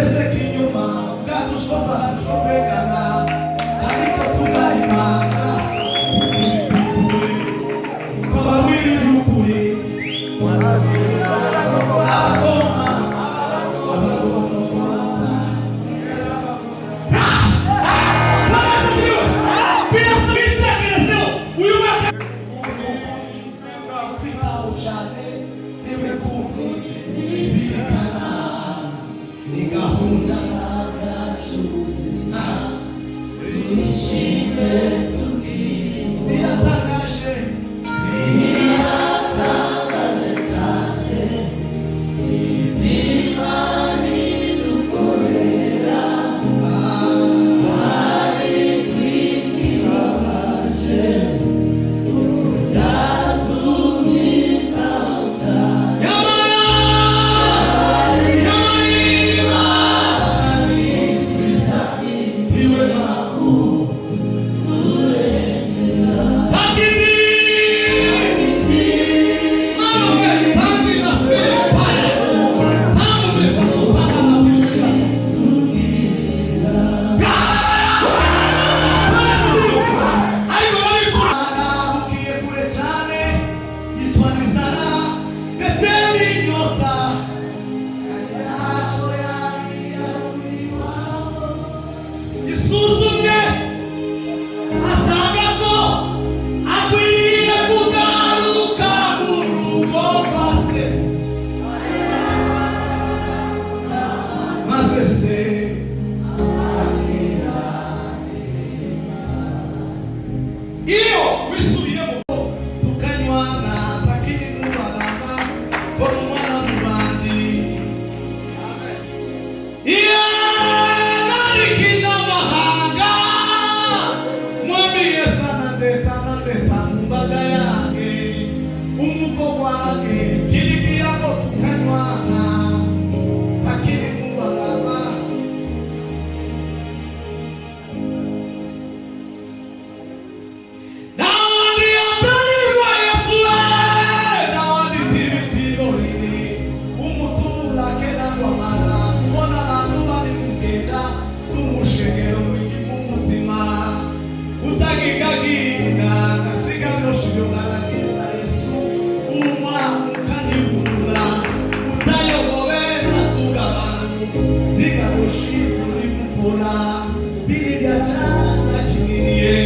Seseka inyuma bwatushomba tushombegana, ariko tugarimana ukuri kwituwe twababwira iby'ukuri. Abagoma abagomba bitekerezeho uyu mwaka itwitaho cyane n'ibikumbi zirikana ni gahunda. Twishime tubwire. Biratangaje. Biratangaje cyane iby'Imana idukorera, ariko ikibabaje tutatumwitaho cyane. Nyamara nyamara Imana ni nziza, ntiwe mpamvu takindi manuwe tangiza siri pale tangu mesa kutana na Biblia. Ariko nabifura kure cyane, yicwa n'inzara ndetse n'inyota, kandi ntacyo yari yaruriwamo. Isuzumye asanga ko akwiriye kugaruka mu rugo rwa se, maze se iyo wisubiyemo tukanywana takini mubanama mbona umwana mu bandi iyo nariki n'amahanga mwami Yesu anandeta anandeta mu mbaga yange umuko wange kinikiyago tukanywana takini mubanama. Dawadi atalirwa Yesu we Dawadi tibitiro rini umutura kenagwamara kubona abantu bari kugenda n'umushengero mwingi mu mutima utagigaginda ngasiga byoshe ngaragiza Yesu umwa mukanibunura utayobowe nasuga abantu siga boshi uri mukora biri bya cyanya kininiye.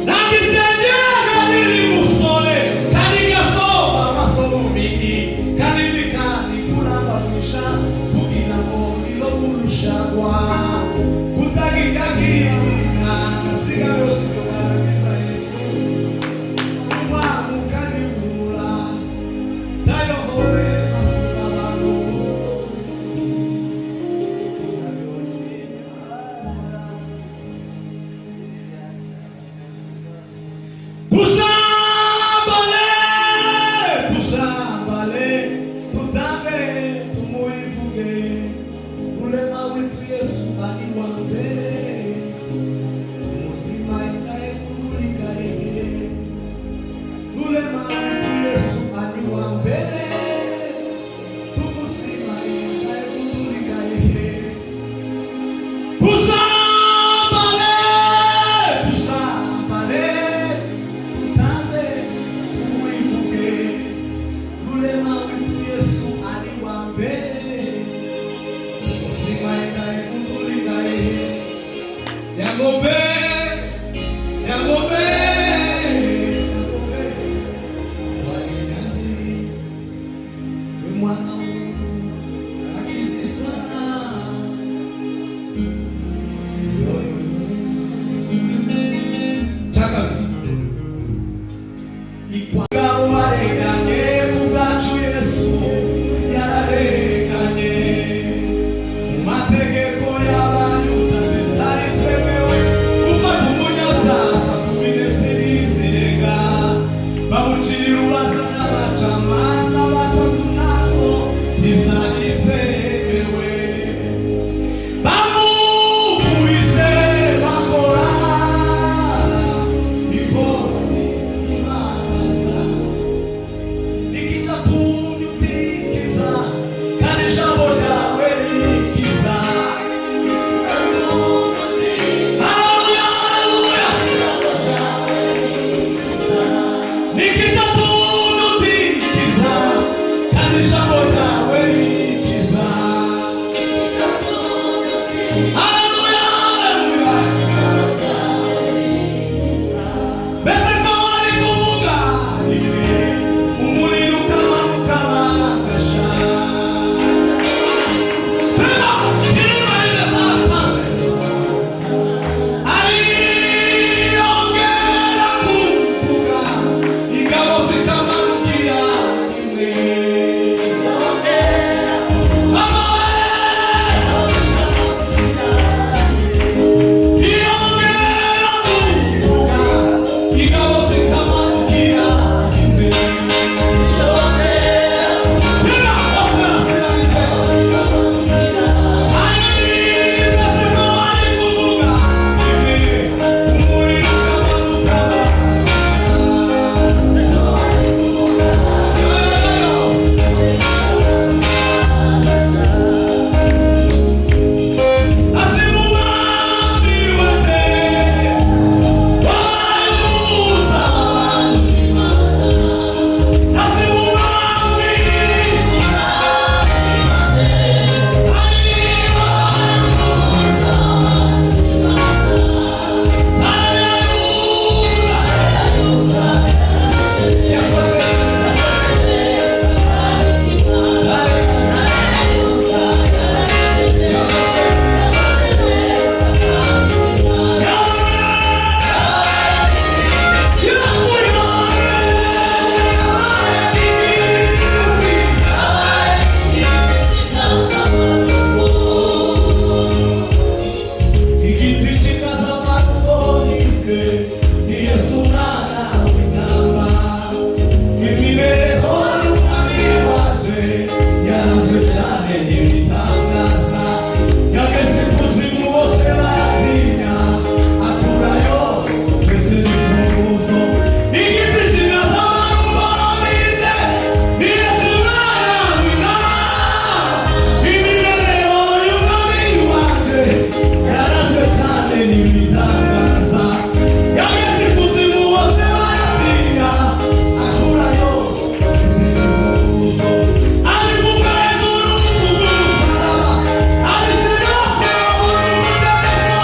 Nagisengera niri musore kandi ngasoma amasomo mingi kandi bikanikurabamisha kugira ngo nilo kurushagwa kutagikagina ngasiga byose baragiza Yesu umwamukanibunura tayohobe masuka abantu. Tusambale, tusambale, tutambe, tumuivuge. Ulema wetu Yesu ali wa mbele. Tumusima indaye kudulika yeye. Ulema wetu Yesu ali wa mbele. Tumusima indaye kudulika yeye. Tusambale, tusambale, tutambe, tumuivuge. Lulema wetu Yesu ali wa mbele. Tumusima endaye kudulika yeye. Yangombe, Yangombe, Yangombe, walinyandi, we mwana akizisana. Cyakabiri ikwanga warenganye ku bwacu, Yesu yararenganye mu mategeko y'Abayuda bizari byemewe. Haleluya, haleluya. Mbese ko wari kuvuga rimwe, umuriro ukamanuka bagasha. Reba, kirima ridasatane. Ariyongera kuvuga, ingabo zikamanukira rimwe. Iyongera kuvuga, ingabo zikamanukira rimwe. Reba, operasiyo rimwe. Igiti cy'ingazamarumbo ni Yesu mwana w'intama. Imibereho y'umwami waje yaranzwe cyane n'ibitangaza. Yageze ikuzimu bose baratinya, akurayo ndetse n'imfunguzo. Igiti cy'ingazamarumbo ni Yesu mwana w'intama. Imibereho y'umwami waje yarazwe cyane n'ibitangaza. Yageze ikuzimu bose baratinya, akurayo ndetse n'imfunguzo. Abivuga hejuru kubw'umusaraba, ab'isi bose babona umudendezo.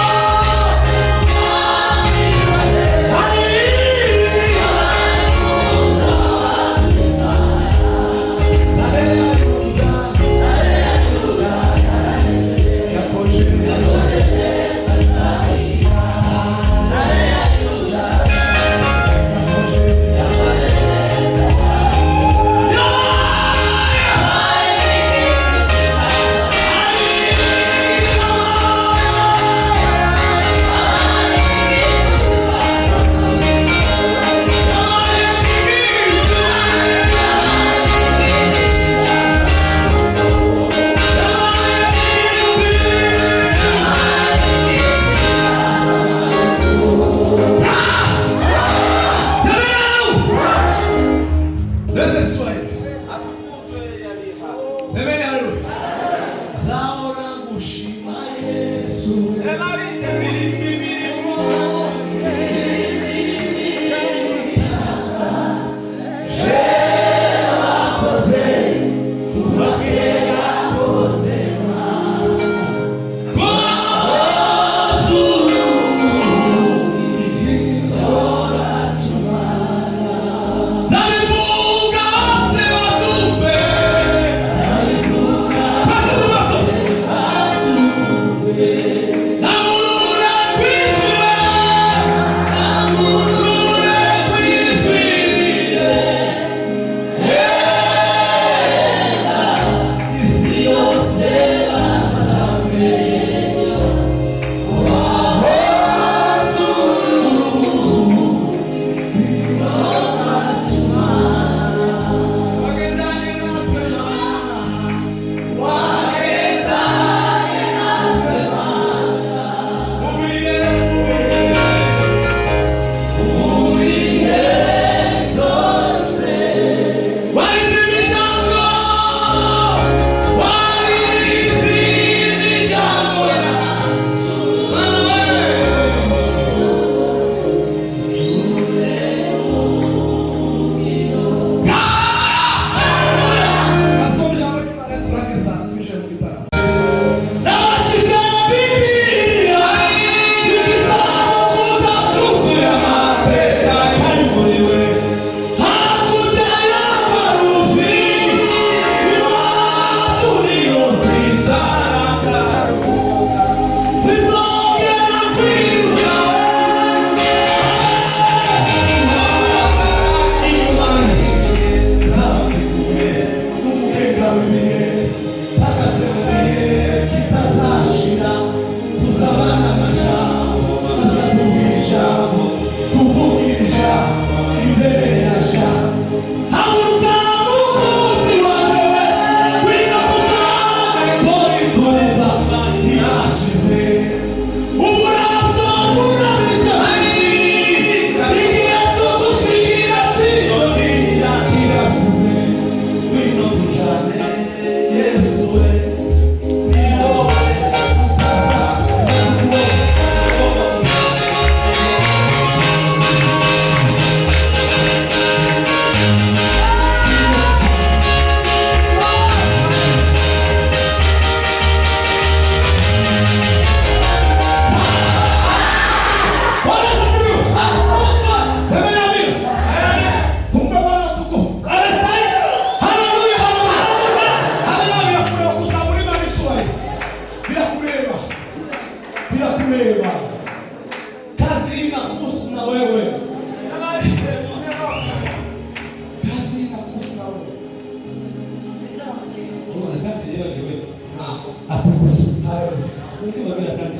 Semeni haleluya. Zahora ngushima Yesu. Imirimo imirimo. Zabivuga bose batumve. Bose batumve. Namurura kwi Irakureba. Kazi hii inakuhusu na wewe. Kazi hii inakuhusu na wewe. Ubona kandi yibagiwe, atukuzwe. Haleluya. Mureke babwira kandi.